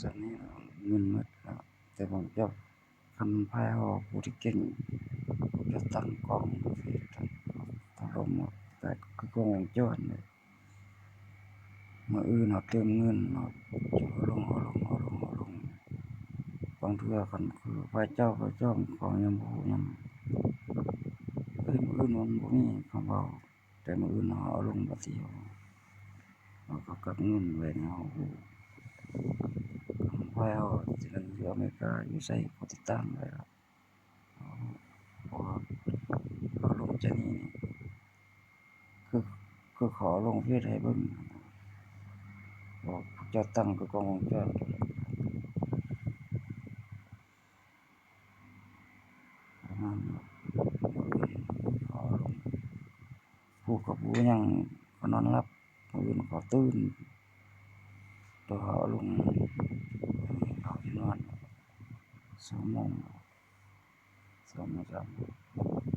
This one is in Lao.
ຊັ້ນນີ້ເງິນໝົດແລ້ວ. ແຕ່ພວກເຈົ້າ ຄັນພາຍເຮົາຜູ້ທີ່ເກັ່ງ ພວກເຈົ້າຕັ້ງກ້ອງເຟສ ຕັ້ງລົມ ແຕ່ຄືກ້ອງວົງຈອນເດ້. ມື້ອື່ນເຮົາເຕີມເງິນ ເຮົາເອົາລົງ ເອົາລົງ ເອົາລົງ ເອົາລົງ. ບາງເທື່ອຄັນຄືພາຍເຈົ້າ ພາຍເຈົ້າຂອງຍັງບໍ່ຮູ້ຫຍັງ ເອີ ມື້ອື່ນມັນບໍ່ມີຄຳເວົ້າ. ແຕ່ມື້ອື່ນເຮົາເອົາລົງບັນຊີ ເຮົາກໍກັບເງິນໄວ້ໃນເຮົາ ພາຍເຮົາຊິເປັນຢູ່ອາເມລິກາ ຢູ່ໃສ ເຂົາຕິດຕາມໄວ້ແລ້ວ. ເພາະວ່າເຮົາລົງຈາກນີ້ ຄື ຄືເຂົາເອົາລົງເຟສໃຫ້ເບິ່ງ ເພາະເຈົ້າຕັ້ງຄືກ້ອງວົງຈອນ ປະມານນັ້ນ. ເຮົາລົງ ຜູ້ກໍບໍ່ຫຍັງ ກໍນອນຫຼັບ. ມື້ອື່ນເຂົາຕື່ນ ໂຕເຮົາລົງ ເຮົາຊິນອນສອງໂມງ ສອງໂມງເຊົ້າ.